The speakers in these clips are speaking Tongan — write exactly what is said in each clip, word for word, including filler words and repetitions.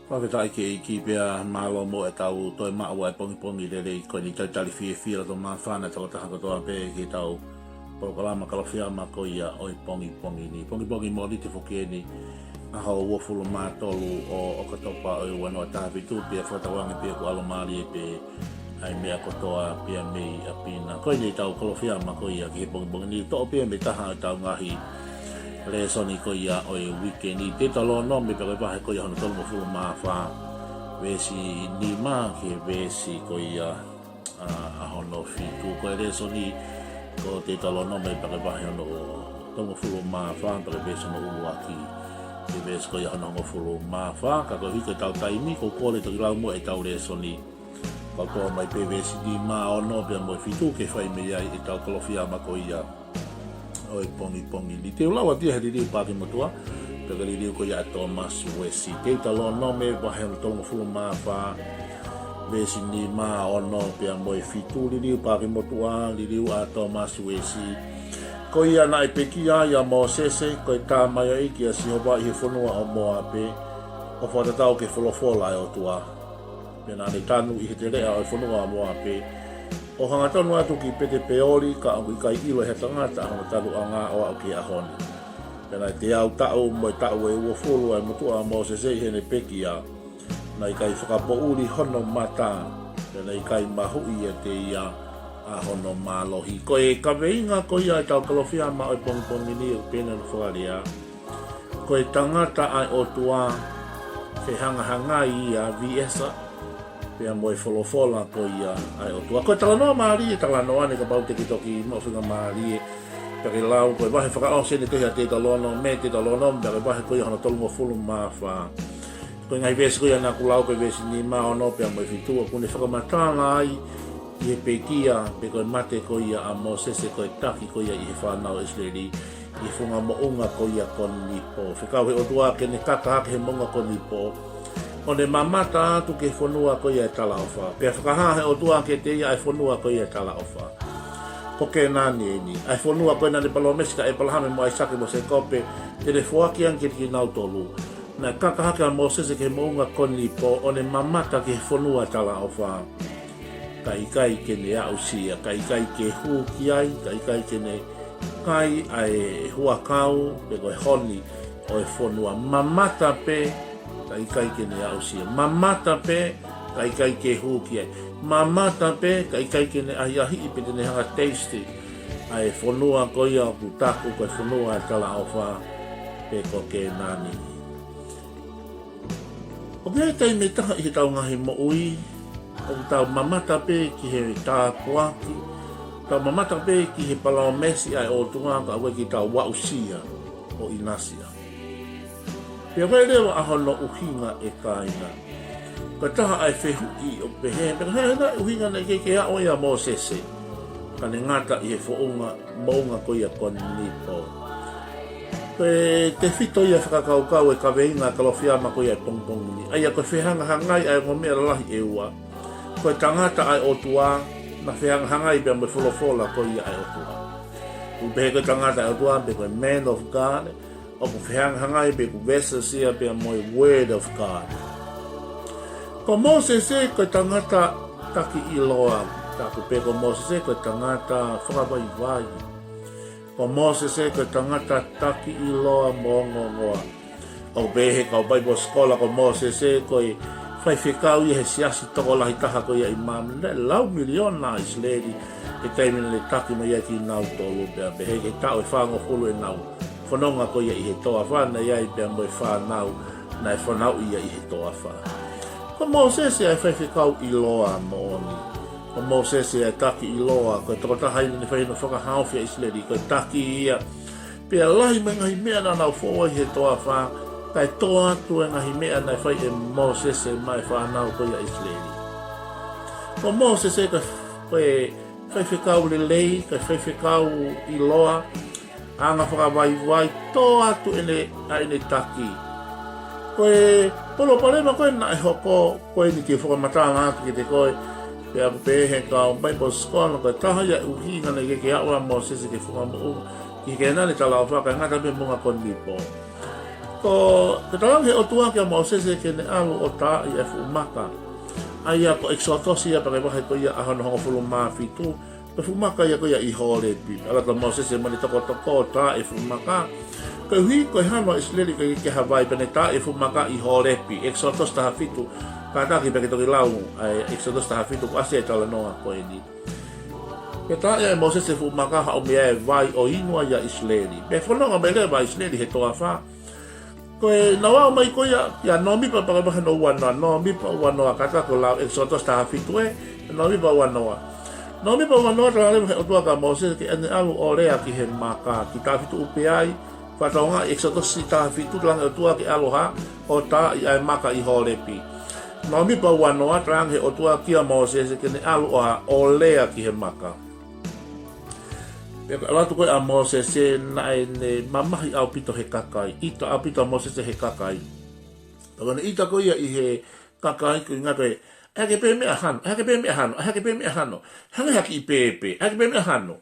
Fakafetaʻi ki he ʻEiki pea mālō mo ʻetau toe maʻu ʻa e pongipongi lelei ko eni. Talitali fiefia loto māfana e tokotaha kotoa pē ki heʻetau polokalama Kalofiama ko ia ʻo e pongipongi ni. Pongipongi Mōnite foki eni, ʻaho uofulu mā tolu ʻo ʻOkatopa ʻo e ua noa taha fitu, pea fakatauange pē ʻoku ʻalomālie pē ʻa e meʻa kotoa pea mei ʻapi na. Ko eni ʻetau Kalofiama ko ia ki he pongipongi ni, toʻo pē mei he taha ʻo ʻetau ngaahi lēsoni ko ia ʻo e uike ni. Teutalōnome pea ko e vahe ko ia hono tolungofulu mā fā, veesi nima ki he veesi ko ia, ʻa, ʻa hono fitu. Ko e lēsoni ko Teutalōnome pea ko e vahe hono tolungofulu mā fā, pea ko e veesi hono ʻuluaki ki he veesi ko ia hono hongofulu mā fā. Ka koeʻuhi ko ʻetau taimi, ʻoku ou kole toki lau muʻa ʻetau lēsoni. Kau toʻo mai pē veesi nima, ono pea mo e fitu ke fai mei ai ʻetau Kalofiama ko ia ʻo e pongipongi ni. Te u lau atu ia he liliu Paaki Motuʻa, pea ko e liliu ko ia ʻa Thomas Uesi. Teutalōnome vahe hono tolungofulu mā fā, veesi nima, ono pea mo e fitu, liliu Paaki Motuʻa, liliu ʻa Thomas Uesi. Ko ia naʻe pekia ai ʻa Mōsese ko e tamaioʻeiki ʻa Sihova ʻi he fonua ʻo Moape, ʻo fakatatau ki he folofola ʻa e ʻOtua. Pea naʻa ne tanu ʻi he teleʻa ʻo e fonua ʻo Moape, ʻo hangatonu atu ki Pete-peoli, ka ʻoku ʻikai ʻilo ʻe ha tangata ʻa hono tanuʻanga ʻo aʻu ki he ʻaho ni. Pea naʻe teau taʻu mo e taʻu ʻe uofulu ʻa e motuʻa ʻo Mōsese ʻi heʻene pekia. Naʻe ʻikai fakapoʻuli hono mata, pea naʻe ʻikai mahuʻi ʻiate ia ʻa hono mālohi. Ko e kaveinga ko ia ʻetau Kalofiama ʻo e pongipongi ni ʻoku pehē hono fakalea: Ko e tangata ʻa e ʻOtua, fehangahangai ia, V S, pea mo e folofola ko ia ʻa e ʻOtua. Ko e talanoa mālie, talanoa eni kapau te ke toki maʻu faingamālie pea ke lau, ko e vahe fakaʻosi eni ʻo e tohi ʻa Teutalōnome, Teutalōnome, pea ko e vahe ko ia hono tolungofulu mā fā. Ko e ngaahi veesi ko ia naʻa ku lau, ko e veesi nima, ono pea mo e fitu, ʻoku ne fakamatala ai ki he pekia pe ko e mate ko ia ʻa Mōsese ko e taki ko ia ʻi he fānau ʻIsileli ʻi he funga moʻunga ko ia ko Nipo. Fekau he ʻOtua ke ne kaka hake he moʻunga ko Nipo, ʻo ne mamata atu ki he fonua ko ia ʻo e talaʻofa. Pea fakahā he ʻOtua kiate ia ʻa e fonua ko ia ʻo e talaʻofa, ko Kēnani eni, ʻa e fonua ko ē naʻa ne palōmesi kia ʻĒpalahame mo ʻAisake mo Sēkope te ne foaki ange kiate kinautolu. Naʻe kaka hake ʻa Mōsese ki he moʻunga ko Nipo, ʻo ne mamata ki he fonua ʻo e talaʻofa, ka ʻikai ke ne aʻusia, ka ʻikai ke hū ki ai, ka ʻikai ke ne kai ʻa e huʻakau pe ko e honi ʻo e fonua. Mamata pē, ka ʻikai ke ne aʻusia. Mamata pē, ka ʻikai ke hū ki ai. Mamata pē, ka ʻikai ke ne ʻahiʻahiʻi pe te ne hanga ʻo taste ʻa e fonua ko ia ʻoku taku ko e fonua ʻo e talaʻofa, pe ko Kēnani. ʻOku ʻi ai e taimi ʻe taha ʻi heʻetau ngaahi moʻui ʻoku tau mamata pē ki he tāpuaki, tau mamata pē ki he palōmesi ʻa e ʻOtua, ka ʻoku ʻikai ke tau aʻusia ʻo ʻinasia. Pea ko e leva ʻa hono ʻuhinga, ʻe kāinga, ko e taha ʻa e fehuʻi ʻoku pehē, pe ko e hā e ʻuhinga naʻe ʻikai ke aʻu ai ʻa Mōsese, ka ne ngata ʻi he foʻunga, moʻunga ko ia ko Nipo. Ko e tefito ia fakakaukau e kaveinga Kalofiama ko ia ʻo e pongipongi ni, ʻa ia ko e fehangahangai ʻa e ongo meʻa lalahi ʻe ua. Ko e tangata ʻa e ʻOtua, naʻe fehangahangai pea mo e folofola ko ia ʻa e ʻOtua. ʻOku pehē ko e tangata ʻa e ʻOtua, pe ko e man of God, ʻoku fehangahangai pe ʻoku versus ia pea mo e Word of God. Ko Mōsese ko e tangata taki ʻiloa, taku pē ko Mōsese ko e tangata fakavaivai. Ko Mōsese ko e tangata taki ʻiloa mo ongoongoa. ʻOku pehē he kau Bible scholar ko Mōsese ko e faifekau ia he siasi tokolahi taha ko ia ʻi māmani, lau miliona ʻa ʻIsileli he taimi naʻa ne taki mai ai kinautolu, pea pehē ki he taʻu ʻe fāngofulu ʻenau fononga ko ia ʻi he toafa, naʻe ʻi ai pea mo e fānau naʻe fanauʻi ia ʻi he toafa. Ko Mōsese ʻa e faifekau ʻiloa moʻoni. Ko Mōsese ʻa e taki ʻiloa, ko e tokotaha ia naʻa ne fai hono fakahaofi ʻa ʻIsileli, ko e taki ia. Pea lahi mo e ngaahi meʻa naʻa nau fou ai he toafa, kae toʻo atu e ngaahi meʻa naʻe fai ʻe Mōsese maʻa e fānau ko ia ʻIsileli. Ko Mōsese ko e, ko e faifekau lelei, ko e faifekau ʻiloa, anga fakavaivai, toʻo atu ʻene, ʻa ʻene taki. Ko e palopalema ko ē naʻe hoko, ko eni te u fakamatala atu kiate koe, pea ʻoku pehē he kau Bible scholar, ko e taha ia e ʻuhinga naʻe ʻikai ke aʻu ʻa Mōsese ki he funga moʻunga, ki Kēnani talaʻofa, kae ngata pē moʻunga ko Nipo. Ko, ko e tala ange ʻe he ʻOtua kia Mōsese ke ne ʻalu ʻo taaʻi e fuʻu maka. ʻA ia ko ʻEkisoto ia pea ko e vahe ko ia ʻa hono hongofulu mā fitu, ko e fuʻu maka ia ko ia ʻi Hōlepi. ʻAlu atu ʻa Mōsese mo ʻene tokotoko ʻo taaʻi e fuʻu maka. Koeʻuhi ko e hanu ʻa ʻIsileli ʻikai ke ʻi ai ha vai pea ne taaʻi e fuʻu maka ʻi Hōlepi. ʻEkisoto taha fitu, kātaki pea ke toki lau ʻa e ʻEkisoto taha fitu, kuo ʻasi ai e talanoa ko eni. Pea taaʻi ʻe Mōsese e fuʻu maka, haʻu mei ai e vai ʻo inu ai ʻa ʻIsileli. Pea fononga mai leva ʻa ʻIsileli he toafa. Ko e nau aʻu mai ko ia, ʻia Nōmipa pea ko e vahe hono ua noa, Nōmipa ua noa, kātaki ʻo lau ʻEkisoto taha fitu ē, Nōmipa ua noa. Nōmipa ua noa, tala leva ʻe he ʻOtua kia Mōsese ke ne ʻalu ʻo lea ki he maka, ki Tāfituʻupeai, fakatokangaʻi ʻEkisoto taha fitu, tala ange ʻe he ʻOtua ke ʻalu ʻo taaʻi ʻa e maka ʻi Hōlepi. Nōmipa ua noa, tala ange ʻe he ʻOtua kia Mōsese ke ne ʻalu ʻo, ʻo lea ki he maka. Pea ko e ʻalu atu ko ē ʻa Mōsese naʻa ne mamahi ʻaupito he kakai. ʻIta ʻaupito ʻa Mōsese he kakai. Pea ko ʻene ʻita ko ia ʻi he kakai ko e ʻuhinga ko e, ʻai hake pē meʻa hano, ʻai hake pē meʻa hano, ʻai hake pē meʻa hano. Hangē ha kiʻi pēpē, ʻai hake pē meʻa hano.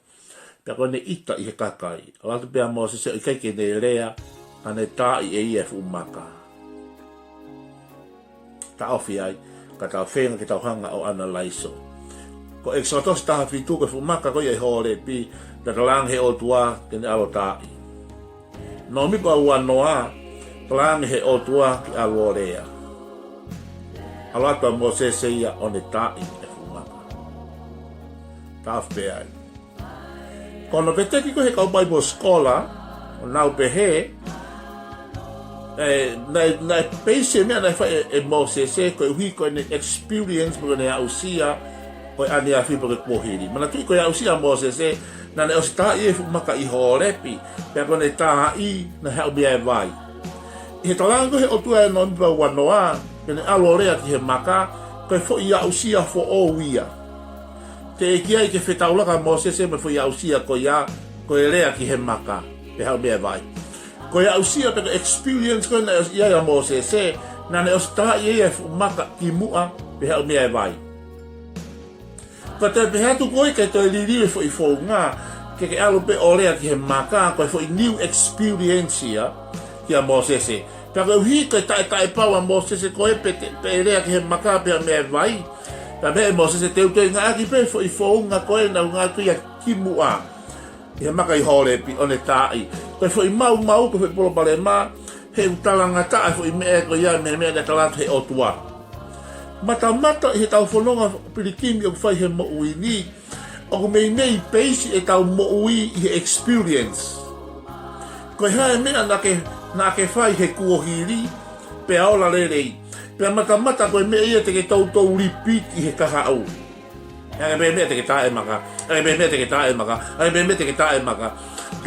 Pea ko ʻene ʻita ʻi he kakai. ʻAlu atu pē ʻa Mōsese ʻo ʻikai ke ne lea, ka ne taaʻi ʻe ia e fuʻu maka. Taʻofi ai, ka tau feinga ke tau hanga ʻo ʻanalaiso. Ko ʻEkisoto taha fitu ko e fuʻu maka ko ia ʻi Hōlepi, pea tala ange ʻe he ʻOtua ke ne ʻalu ʻo taaʻi. Nōmipa ua noa, tala ange ʻe he ʻOtua ke ʻalu ʻo lea. ʻAlu atu ʻa Mōsese ia ʻo ne taaʻi e fuʻu maka. Taʻofi pē ai. Ko hono veteki ko ē ʻe he kau Bible scholar, ʻoku nau pehē, ē, naʻe, naʻe peisi e meʻa naʻe fai ʻe, ʻe Mōsese, koeʻuhi ko ʻene experience, pe ko ʻene aʻusia ʻo e ʻaneafi pe ko e kuohili. Manatuʻi ko e aʻusia ʻa Mōsese, naʻa ne ʻosi taaʻi e fuʻu maka ʻi Hōlepi, pea ko ʻene taaʻi naʻe haʻu mei ai e vai. ʻI he tala ange ko ē ʻe he ʻOtua ʻia Nōmipa ua noa, ke ne ʻalu ʻo lea ki he maka, ko e foʻi aʻusia foʻou ia. Teʻeki ai ke fetaulaki ʻa Mōsese mo e foʻi aʻusia ko ia, ko e lea ki he maka, pea haʻu mei ai e vai. Ko e aʻusia pe ko e experience ko ē naʻe ʻosi ʻi ai ʻa Mōsese, naʻa ne ʻosi taaʻi ʻe ia e fuʻu maka kimuʻa, pea haʻu mei ai e vai. Ka toe pehē atu ko ē ke toe liliu e foʻi founga, ke ke ʻalu pē ʻo lea ki he maka, ko e foʻi new experience ia kia Mōsese. Pea koeʻuhi ko e taʻetaʻepau ʻa Mōsese ko ē pe te, pe ʻe lea ki he maka pea mei ai e vai. Pea pehē ʻe Mōsese te u toe ngāueʻaki pē foʻi founga ko ē naʻa ku ngāueʻaki ia kimuʻa ʻi he maka ʻi Hōlepi ʻo ne taaʻi. Ko e foʻi maumau, ko e foʻi palopalema, he ʻoku talangataʻa e foʻi meʻa ko ia mei he meʻa naʻe tala atu ʻe he ʻOtua. Matamata ʻi heʻetau fononga pilikimi ʻoku fai he moʻui ni, ʻoku meimei peisi ʻetau moʻui ʻi he experience. Ko e hā e meʻa naʻa ke, naʻa ke fai he kuohili, pea ola lelei. Pea matamata ko e meʻa ia te ke toutou repeat ʻi he kahaʻu. ʻAi hake pē meʻa te ke taaʻi e maka, ʻai hake pē meʻa te ke taaʻi e maka, ʻai hake pē meʻa te ke taaʻi e maka.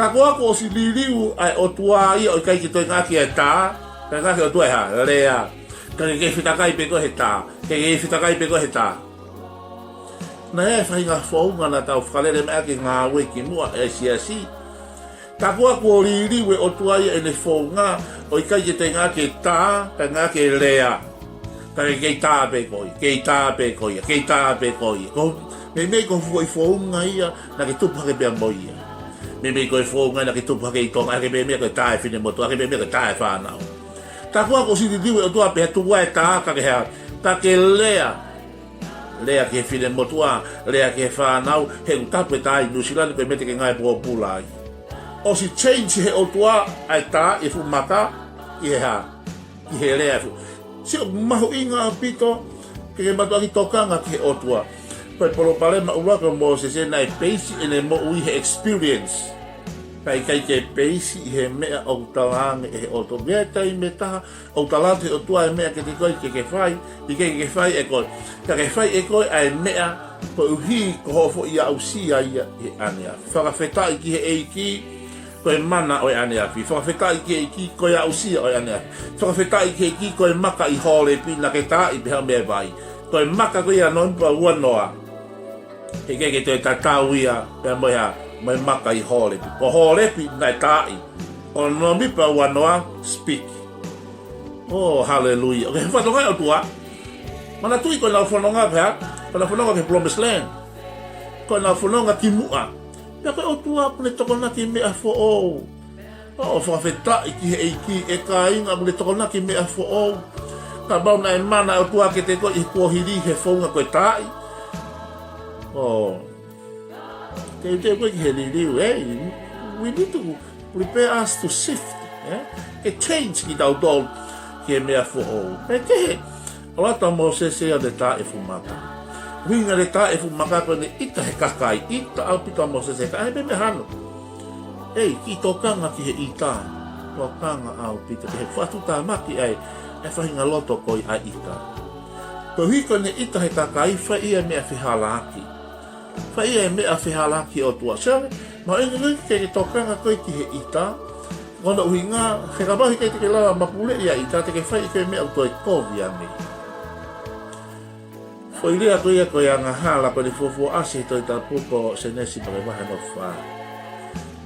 Tā ko ā kuo ʻosi liliu ʻa e ʻOtua ia ʻo ʻikai ke toe ngāueʻaki e tā, ka ngāueʻaki ʻe he ʻOtua e hā, lea. Ka ke kei fetakai pē koe he tā, ke kei fetakai pē koe he tā. Naʻe ʻi ai e faʻahinga founga naʻa tau fakalele mai ʻaki e ngāue kimuʻa ʻa e siasi. Tā ko ā kuo liliu ʻe he ʻOtua ia ʻene founga, ʻo ʻikai ke toe ngāueʻaki e tā, ka ngāueʻaki e lea. Ka ke kei tā pē koe, kei tā pē koe, kei tā pē koe. Ko, meimei ko e foʻi founga ia, naʻa ke tupu hake pea mo ia. Meimei ko e founga naʻa ke tupu hake ʻi Tonga, ʻai hake pē meʻa ko e tā e finemotuʻa, ʻai hake pē meʻa ko e tā e fānau. Tā ko ā kuo ʻosi liliu ʻe he ʻOtua pē ha tuku ʻa e tā, ka ke hā, ka ke lea. Lea ki he finemotuʻa, lea ki he fānau, he ʻoku tapu e tā ʻi Nuʻusila ni ko e meʻa te ke ngāue pōpula ai. ʻOsi change ʻe he ʻOtua ʻa e tā ʻi he fuʻu maka, ʻi he hā, ʻi he lea fu. Sio, mahuʻinga ʻaupito ke ke mātuʻaki tokanga ki he ʻOtua. Ko e palopalema ʻuluaki ʻo Mōsese naʻe peisi ʻene moʻui he experience. Ka ʻikai ke peisi ʻi he meʻa ʻoku talaange ʻe he ʻOtua. Meʻa taimi ʻe taha, ʻoku tala atu ʻe he ʻOtua e meʻa kiate koe ke ke fai, ʻikai ke ke fai ʻe koe. Ka ke fai ʻe koe ʻa e meʻa, koeʻuhi ko hoʻo foʻi aʻusia ia ʻi he ʻaneafi. Fakafetaʻi ki he ʻEiki, ko e mana ʻo e ʻaneafi. Fakafetaʻi ki he ʻEiki, ko e aʻusia ʻo e ʻaneafi. Fakafetaʻi ki he ʻEiki, ko e maka ʻi Hōlepi naʻa ke taaʻi pea haʻu mei ai e vai. Ko e maka ko ia Nōmipa ua noa. He ʻikai ke toe tatau ia, pea mo e hā, mo e maka ʻi Hōlepi. Ko Hōlepi naʻe taaʻi. Ko Nōmipa ua noa, speak. Oh, hallelujah. ʻOku ke fakatokangaʻi e ʻOtua. Manatuʻi ko ʻenau fononga pē, ko ʻenau fononga ki he promised land. Ko ʻenau fononga kimuʻa. Pea ko e ʻOtua ʻoku ne tokonaki meʻa foʻou. ʻO fakafetaʻi ki he ʻEiki, ʻe kāinga, ʻoku ne tokonaki meʻa foʻou. Kapau naʻe mana ʻa e ʻOtua kiate koe ʻi he kuohili he founga ko e taaʻi, ʻo teuteu koe ki he liliu, eh? We need to prepare us to shift, eh? Ke change kitautolu ki he meʻa foʻou. Pea kehe, ʻalu atu ʻa Mōsese ʻo ne taaʻi e fuʻu maka. ʻUhinga ʻene taaʻi e fuʻu maka ko ʻene ʻita he kakai, ʻita ʻaupito ʻa Mōsese he kakai, pea meʻa hano. ʻEi, kiʻi tokanga ki he ʻita, tokanga ʻaupito ki he fakatuʻutāmaki ʻa e, ʻa e faʻahinga loto ko ia ʻa e ʻita. Koeʻuhi ko ʻene ʻita he kakai, fai ia meʻa fehālaaki. Fai ia meʻa fehālaaki ʻOtua. Sio, mahuʻinga ke, ke tokanga koe ki he ʻita, ko hono ʻuhinga, he kapau he ʻikai te ke lava mapuleʻi ʻa e ʻita, te ke fai ʻe koe meʻa ʻoku toe kovi ange. Foʻi lea ko ia ko e angahala, ko ʻene fuofua ʻasi he Tohi Tapu ko Sēnesi pea mo e vahe hono fā.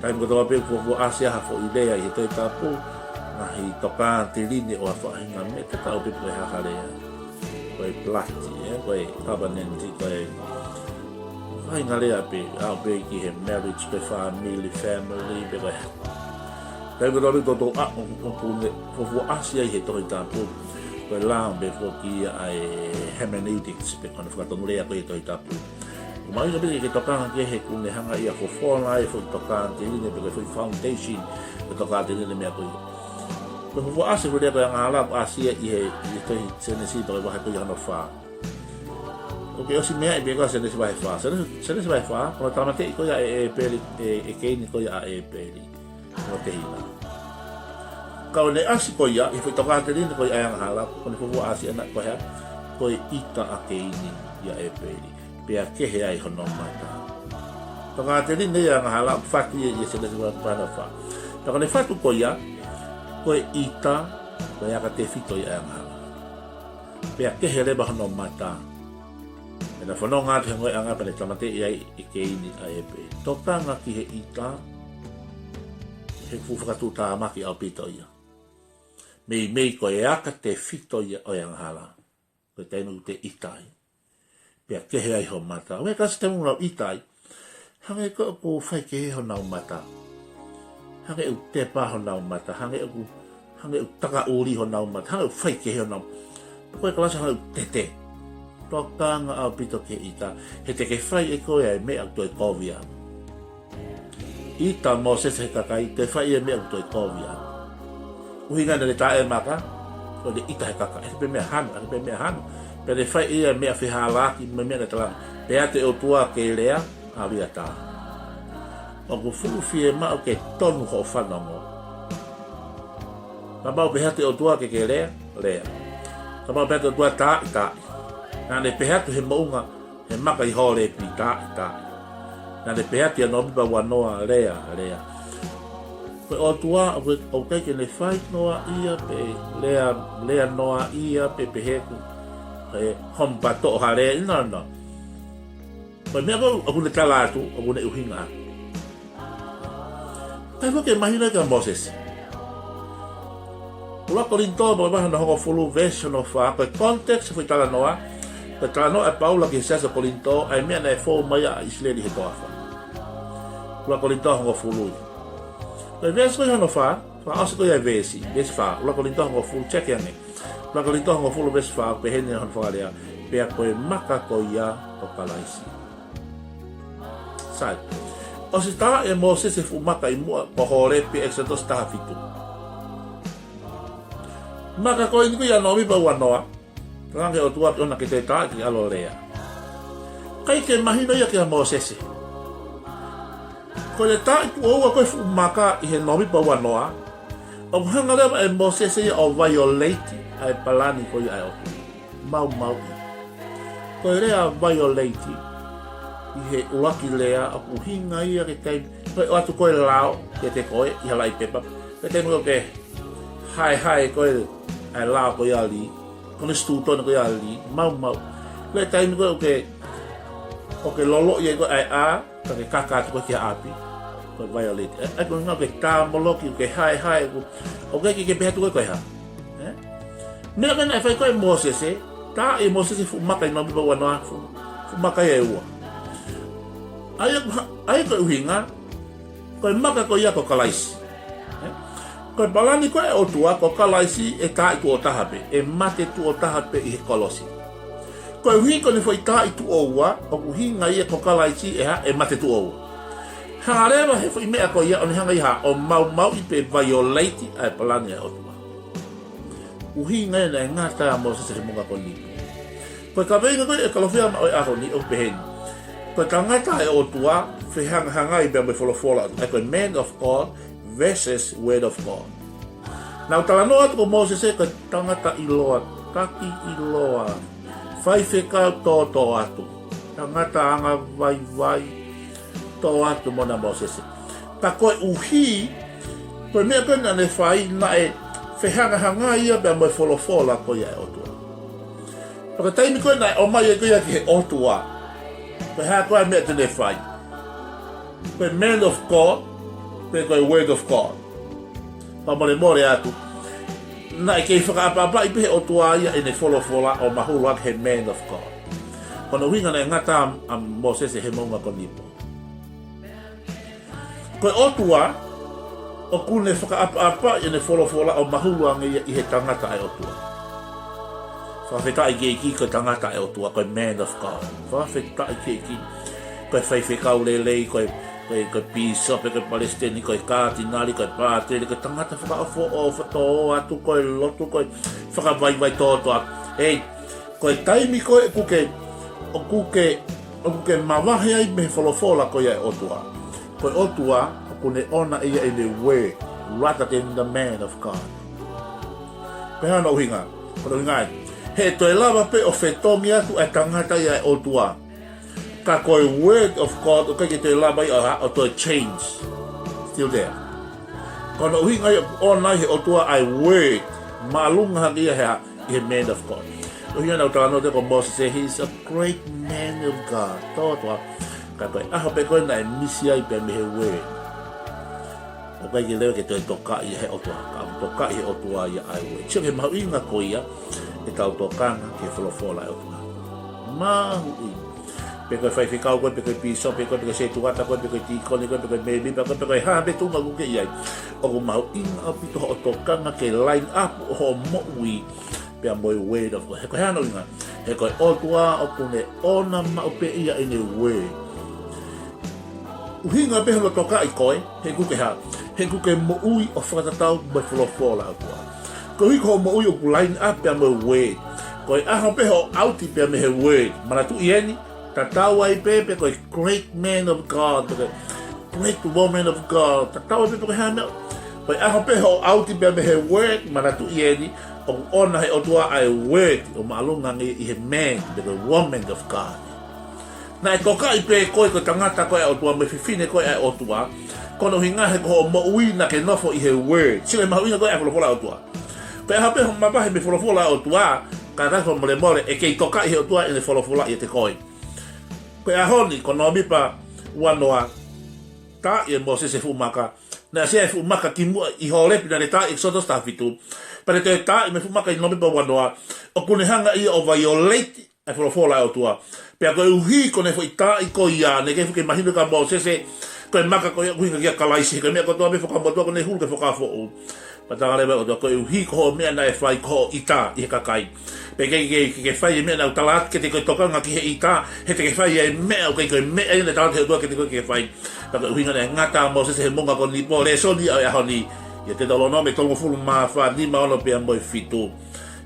Taimi kotoa pē ʻoku fuofua ʻasi ai ha foʻi lea ʻi he Tohi Tapu, ngaahi tokāteline ʻo ha faʻahinga meʻa, tatau pē pe ko e hā ha lea. Ko e blood, eh, ko e covenant, ko e faʻahinga lea pē, ʻalu pē ki he marriage, pe family, family, pe ko e hā. Taimi kotoa pē ʻoku toutou ʻa, ʻo, ʻo, ʻoku ne fuofua ʻasi ai he Tohi Tapu. Ko e lao pē foki ia ʻa e hermeneutics, pe ko hono fakatonulea ko ia ʻo e Tohi Tapu. Ko e mahuʻinga pē ke tokanga ki he ʻoku ne hanga ia ʻo fofola e foʻi tokāteline pe ko e foʻi foundation ʻo e tokāteline meʻa ko ia. Ko e fuofua ʻasi e foʻi lea ko e angahala ʻoku ʻasi ia ʻi he, ʻi he tohi Sēnesi pea mo e vahe ko ia hono fā. ʻOku ke ʻosi meaʻi pē ko e Sēnesi vahe fā. Sēnesi, Sēnesi vahe fā, ko hono tāmateʻi ko ia ʻe, ʻe ʻĒpeli, ʻe, ʻe Keini ko ia ʻa ʻĒpeli mo e tehina. Ka ʻoku ne ʻasi ko ia, ʻi he foʻi tokāteline ko ia ʻa e angahala, ko ʻene fuofua ʻasi ʻana ko e hā, ko e ʻita ʻa Keini ʻia ʻĒpeli, pea kehe ai hono mata. Tokāteline ia ʻa e angahala, fatu ia ʻi he Sēnesi vahe fā. Pea ko ʻene fatu ko ia, ko e ʻita, ko e aka tefito ia ʻa e angahala. Pea kehe leva hono mata. Pea naʻe fononga atu he ngoueʻanga pea ne tāmateʻi ai ʻe Keini ʻa ʻĒpeli. Tokanga ki he ʻita, he fuʻu fakatuʻutāmaki ʻaupito ia. Meimei ko e aka tefito ia ʻo e angahala. Ko e taimi ʻoku te ʻita ai, pea kehe ai ho mata. ʻOku ʻikai ke ʻasi taimi ʻoku nau ʻita ai, hangē ko ē ʻoku faikehe honau mata. Hangē ʻoku tepa honau mata, hangē ʻoku, hangē ʻoku takaʻuli honau mata, hangē ʻoku faikehe honau. Ko e kalasi hangē ʻoku tete. Tokanga ʻaupito ki he ʻita, he te ke fai ʻe koe ʻa e meʻa ʻoku toe kovi ange. ʻIta ʻa Mōsese he kakai, toe fai ʻa e meʻa ʻoku toe kovi ange. ʻUhinga naʻa ne taaʻi e maka, ko ʻene ʻita he kakai, ʻeke pē meʻa hano, ʻeke pē meʻa hano. Pea ne fai ʻa e meʻa fehālaaki, mo e meʻa naʻe tala. Pehē atu e ʻOtua ke lea, ʻalu ia ʻo tā. ʻOku fuʻu fiemaʻu ke tonu hoʻo fanongo. Kapau pehē atu e ʻOtua ke ke lea, lea. Kapau pehē atu e ʻOtua taaʻi, taaʻi. Naʻa ne pehē atu he moʻunga, he maka ʻi Hōlepi, taaʻi, taaʻi. Naʻa ne pehē atu ʻia Nōmipa ua noa, lea, lea. Ko e ʻOtua, ʻoku, ʻoku ʻikai ke ne fai noa ia pe, lea, lea noa ia pe, pehē atu, he homepatoʻo ha lea, no, no. Ko e meʻa ko ē ʻoku ne tala atu, ʻoku ne ʻuhinga atu. Kae ʻoua ke mahino kia Mōsese. ʻUluaki Kolinitō, mo e vahe hono hongofulu, veesi hono fā, ko e context e foʻi talanoa, ko e talanoa ʻa Paula ki he siasi ʻo Kolinitō, ʻa e meʻa naʻe fou mai ai ʻa ʻIsileli he toafa. ʻUluaki Kolinitō hongofulu ia. Ko e veesi ko ia hono fā, fakaʻosi ko ia e veesi, veesi fā, ʻUluaki Kolinitō hongofulu, check ange. ʻUluaki Kolinitō hongofulu veesi fā, pehē ni hono fakalea, pea ko e maka ko ia ko Kalaisi. Sai. ʻOsi taaʻi ʻe Mōsese e fuʻu maka ʻi muʻa ko Hōlepi, ʻEkisoto taha fitu. Maka ko eni ko ia ʻa Nōmipa ua noa, talaange ʻe he ʻOtua ke ʻoua ke toe taaʻi ke ʻalu ʻo lea. ʻIkai ke mahino ia kia Mōsese. Ko e taaʻi tuʻo ua ko ē e fuʻu maka ʻi he Nōmipa ua noa, ʻoku hanga leva ʻe Mōsese ia ʻo violate ʻa e palani ko ia ʻa e ʻOtua. Maumauʻi. Ko e lea violate ʻi he ʻuluaki lea ʻoku ʻuhinga ia ki he taimi, ko e ʻoatu ko ē e lao kiate koe ʻi ha laʻi pepa. Ko e taimi ko ē ʻoku ke haehae ko ē ʻa e lao ko ia ʻa e lī, konisitūtone ko ia ʻa e lī, maumau. Ko e taimi ko ē ʻoku ke, ʻoku ke loloʻi ai ko ē ʻa e ʻā, ka ke kaka atu ko ē ki ha ʻapi, ko e violate. ʻE, ʻe, ko e ʻuhinga ʻoku ke tāmoloki, ʻoku ke haehae, ʻoku, ʻoku ʻikai ke ke pehē atu ko ē ko e hā. Ē? Meʻa ko ē naʻe fai ko ē ʻe Mōsese, taaʻi ʻe Mōsese e fuʻu maka ʻi Nōmipa ua noa, fuʻu, fuʻu maka ia ʻe ua. ʻA ia ko e hā, ʻa ia ko e ʻuhinga, ko e maka ko ia ko Kalaisi. Ē? Ko e palani ko ē ʻa e ʻOtua, ko Kalaisi ʻe taaʻi tuʻo taha pē, ʻe mate tuʻo taha pē ʻi he kolosi. Koeʻuhi ko ʻene foʻi taaʻi tuʻo ua, ʻoku ʻuhinga ia ko Kalaisi ʻe hā, ʻe mate tuʻo ua. Hanga leva he foʻi meʻa ko ia ʻo ne hanga ia ʻo maumauʻi pe violate ʻa e palani ʻa e ʻOtua. ʻUhinga ia naʻe ngata ʻa Mōsese he moʻunga ko Nipo. Ko e kaveinga ko ē ʻa e Kalofiama ʻo e ʻaho ni ʻoku pehē ni: Ko e tangata ʻa e ʻOtua, fehangahangai pea mo e folofola, ʻa ia ko e man of God versus word of God. Naʻa ku talanoa atu ko Mōsese ko e tangata ʻiloa, taki ʻiloa, faifekau tōtōatu, tangata angavaivai, tōtōatu moʻona Mōsese. Ka koeʻuhi ko e meʻa ko ē naʻa ne fai, naʻe fehangahangai ia pea mo e folofola ko ia ʻa e ʻOtua. Pea ko e taimi ko ē naʻe ʻomai ai ko ia ki he ʻOtua, ko e hā koā e meʻa te ne fai? Ko e man of God pe ko e word of God? Fakamolemole atu, naʻe kei fakaʻapaʻapaʻi pē he ʻOtua ia ʻene folofola ʻo mahulu hake he man of God. Ko hono ʻuhinga naʻe ngata ʻa Mōsese he moʻunga ko Nipo. Ko e ʻOtua, ʻoku ne fakaʻapaʻapaʻi ʻene folofola ʻo mahulu ange ia ʻi he tangata ʻa e ʻOtua. Fakafetaʻi ki he ʻEiki, ko e tangata ʻa e ʻOtua, ko e man of God. Fakafetaʻi ki he ʻEiki, ko e faifekau lelei, ko e, ko e, ko e pīsope, ko e palesiteni, ko e kātinali, ko e pātele, ko e tangata fakaʻofoʻofa tōtōatu, ko e lotu, ko e fakavaivai tōtōatu. Hei, ko e taimi ko ē ʻoku ke, ʻoku ke, ʻoku ke mavahe ai mei he folofola ko ia ʻa e ʻOtua, ko e ʻOtua ʻoku ne ʻoʻona ia ʻene word rather than the man of God. Pea ko hono ʻuhinga, ko hono ʻuhinga ia, he ʻe toe lava pē ʻo fetongi atu ʻa e tangata ia ʻa e ʻOtua, ka ko e word of God ʻoku ʻikai ke toe lava ia ʻo, ʻo toe change. Still there. Ko hono ʻuhinga ia ʻoku ʻoʻona ai he ʻOtua ʻa e word, māʻolunga hake ia he hā? ʻI he man of God. ʻUhinga naʻa ku talanoa atu ko Mōsese, he is a great man of God. Tōtōatu. Ka ko e ʻaho pē ko ē naʻe misi ai pea mei he word, ʻoku ʻikai ke lava ke toe tokaʻi ia he ʻOtua. Ka ʻoku tokaʻi he ʻOtua ia ʻa e word. Sio ki he mahuʻinga ko ia ʻetau tokanga ki he folofola ʻa e ʻOtua. Mahuʻinga. Pe ko e faifekau koe, pe ko e pīsope koe, pe ko e setuata koe, pe ko e tīkoni koe, pe ko e mēmipa koe, pe ko e hā pē tuʻunga ʻoku ke ʻi ai, ʻoku mahuʻinga ʻaupito hoʻo tokanga ke line up hoʻo moʻui pea mo e word of God. He ko e hā hono ʻuhinga? He ko e ʻOtua ʻoku ne ʻoʻona maʻu pē ia ʻene word. ʻUhinga pē hono tokaʻi koe, he ʻoku ke hā? He ʻoku ke moʻui ʻo fakatatau mo e folofola ʻa e ʻOtua. Koeʻuhi ko hoʻo moʻui ʻoku line up pea mo e word. Ko e ʻaho pē hoʻo ʻauti pea mei he word, manatuʻi eni, tatau ai pē pe ko e great man of God, pe ko e great woman of God, tatau ai pē pe ko e hā e meʻa. Ko e ʻaho pē hoʻo ʻauti pea mei he word, manatuʻi eni, ʻoku ʻoʻona he ʻOtua ʻa e word ʻo māʻolunga ange ʻi he man pe ko e woman of God. Naʻe tokaʻi pē koe ko e tangata koe ʻa e ʻOtua mo e fefine koe ʻa e ʻOtua, ko hono ʻuhinga he ko hoʻo moʻui naʻa ke nofo ʻi he word. Sio ki he mahuʻinga ko ē ʻa e folofola ʻa e ʻOtua. Ko e ʻaho pē hoʻo mavahe mei he folofola ʻa e ʻOtua, kātaki fakamolemole, ʻe kei tokaʻi he ʻOtua ʻene folofola ʻiate koe. Ko e ʻaho ni, ko Nōmipa ua noa, taaʻi ʻe Mōsese e fuʻu maka. Naʻe ʻasi ai e fuʻu maka kimuʻa ʻi Holepi naʻa ne taaʻi ʻi ʻEkisoto taha fitu. Pea ne toe taaʻi mo e fuʻu maka ʻi Nōmipa ua noa. ʻOku ne hanga ia ʻo violate ʻa e folofola ʻa e ʻOtua. Pea koeʻuhi ko ʻene foʻi taaʻi ko ia, naʻe ʻikai fuʻu kei mahino kia Mōsese ko e maka ko ia ʻoku ʻuhinga kia Kalaisi, he ko e meʻa kotoa pē Fuakava Motuʻa kuo ne hulu ki he Fuakava Foʻou. Pea talaange leva ʻe he ʻOtua, koeʻuhi ko hoʻo meʻa naʻe fai ko hoʻo ʻita ʻi he kakai. Pea ʻikai ke, ke, ke fai e meʻa naʻa ku tala atu kiate koe, tokanga ki he ʻita, he te ke fai e meʻa ʻoku ʻikai ko e meʻa ia naʻe tala atu ʻe he ʻOtua kiate koe ke fai. Pea ko e ʻuhinga naʻe ngata ʻa Mōsese he moʻunga ko Nipo. Lēsoni ʻa e ʻaho ni, ʻia Teutalōnome tolungofulu mā fā, nima, ono pea mo e fitu.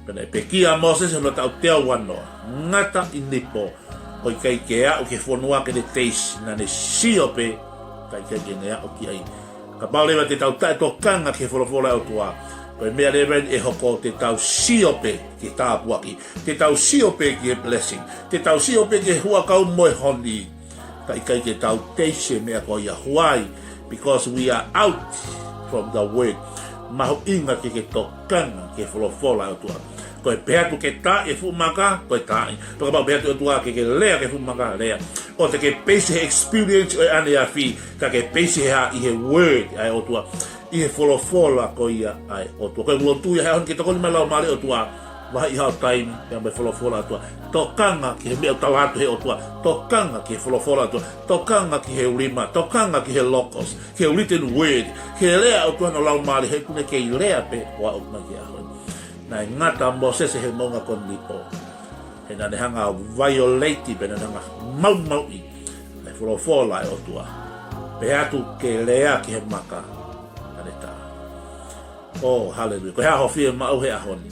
Pea naʻe pekia ʻa Mōsese hono taʻu teau ua noa, ngata ʻi Nipo, ʻo ʻikai ke aʻu ki he fonua ke ne teisi. Naʻa ne sio pē, ka ʻikai ke ne aʻu ki ai. Kapau leva te tau taʻetokanga ki he folofola ʻa e ʻOtua, ko e meʻa leva eni ʻe hoko, te tau sio pē ki he tāpuaki, te tau sio pē ki he blessing, te tau sio pē ki he huʻakau mo e honi, ka ʻikai ke tau teisi e meʻa ko ia. Why? Because we are out from the word. Mahuʻinga ke ke tokanga ki he folofola ʻa e ʻOtua. Ko e pehē atu ke taaʻi e fuʻu maka, ko e taaʻi. Pea kapau pehē atu ʻe he ʻOtua ke ke lea ki he fuʻu maka, lea. ʻOua te ke peisi he experience ʻo e ʻaneafi, ka ke peisi he hā? ʻI he word ʻa e ʻOtua, ʻi he folofola ko ia ʻa e ʻOtua. Ko e lotu ia he ʻaho ni, ke tokoni mai Laumālie ʻo e ʻOtua. Vaheʻi haʻo taimi pea mo e folofola ʻa e ʻOtua. Tokanga ki he meʻa ʻoku tala atu ʻe he ʻOtua. Tokanga ki he folofola ʻa e ʻOtua. Tokanga ki he Rhema. Tokanga ki he Logos. Ki he written word. Ki he lea ʻa e ʻOtua ʻi hono laumālie, he ʻoku ne kei lea pē ʻo aʻu mai ki he ʻaho ni. Naʻe ngata ʻa Mōsese he moʻunga ko Nipo. He naʻa ne hanga ʻo violate pea naʻa ne hanga ʻo maumauʻi ʻa e folofola ʻa e ʻOtua. Pehē atu ke lea ki he maka. Naʻa ne tā. Oh, hallelujah. Ko e hā hoʻo fiemaʻu he ʻaho ni?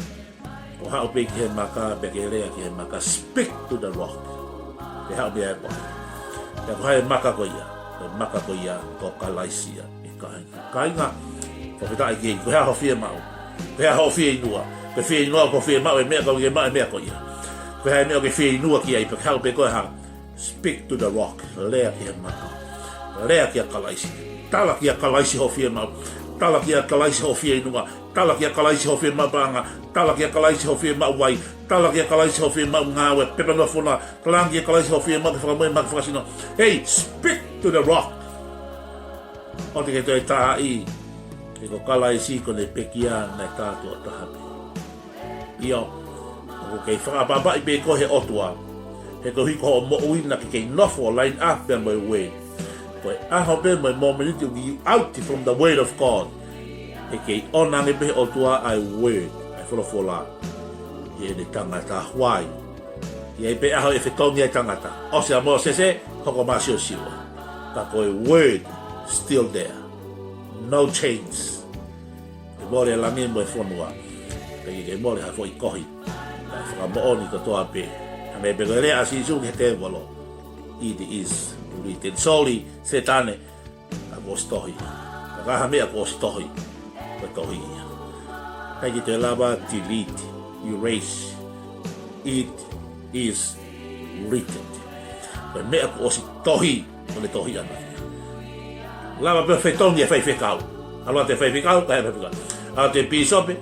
Ko e haʻu pē ki he maka, pea ke lea ki he maka, speak to the rock. Pea haʻu pē ʻa e koe. Pea ko e hā e maka ko ia? Ko e maka ko ia, ko Kalaisi ia. ʻE kāinga. Kāinga, fakafetaʻi ki he ʻEiki. Ko e hā hoʻo fiemaʻu? Ko e hā hoʻo fieinua? Ko e fieinua, ko e fiemaʻu e meʻa, ko e maʻu e meʻa ko ia. Ko e hā e meʻa ʻoku ke fieinua ki ai, pea ke haʻu pē koe hā? Speak to the rock. Lea ki he maka. Lea kia Kalaisi. Tala kia Kalaisi hoʻo fiemaʻu. Tala kia Kalaisi hoʻo fieinua. Tala kia Kalaisi hoʻo fiemaʻu paʻanga. Tala kia Kalaisi hoʻo fiemaʻu vai. Tala kia Kalaisi hoʻo fiemaʻu ngāue, pepa nofo na. Tala ange kia Kalaisi hoʻo fiemaʻu ke fakamoʻui mo ke fakasino. Hey, speak to the rock. ʻOua te ke toe tāʻi. He ko Kalaisi ko ʻene pekia naʻe tā tuʻo taha pē. ʻIo, ʻoku kei fakaʻapaʻapaʻi pē koe he ʻOtua. He koeʻuhi ko hoʻo moʻui naʻa ke kei nofo line up pea mo e word. Ko e ʻaho pē mo e mōmeniti ʻoku you out from the word of God, ʻe kei ʻoange ange pē he ʻOtua ʻa e word, ʻa e folofola. ʻI heʻene tangata Hawaii. ʻI ai pē ʻaho ʻe fetongi ai e tangata. ʻOsi ʻa Mōsese, hoko mai ʻa Siosiua. Ka ko e word, still there. No change. ʻE mole e langi mo e fonua. Pea ʻikai ke mole ha foʻi kohi. Ka fakamoʻoni kotoa pē. Hangē pē ko e lea ʻa Sīsū ki he tēvolo. It is written. Sorry, Sētane, ʻa kuo ʻosi tohi. Ka ko e hā e meʻa kuo ʻosi tohi? Ko e tohi ia. ʻIkai ke toe lava delete, erase. It is written. Ko e meʻa kuo ʻosi tohi, ko ʻene tohi ʻana ia. Lava pē fetongi e faifekau. ʻAlu atu e faifekau, ka e faifekau. ʻAlu atu e pīsope,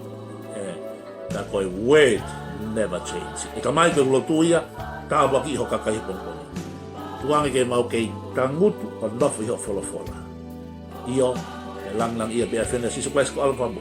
ē, ka ko e word never change. ʻE ka mai ko e lotu ia, tāpuakiʻi ho kakai he pongipongi. Tuku ange ke mau kei tangutu ʻo nofo ʻi hoʻo folofola. ʻIo, ʻe langilangiʻia pē ʻa e ʻAfiona, Sīsū Kalaisi ko e ʻAlafa mo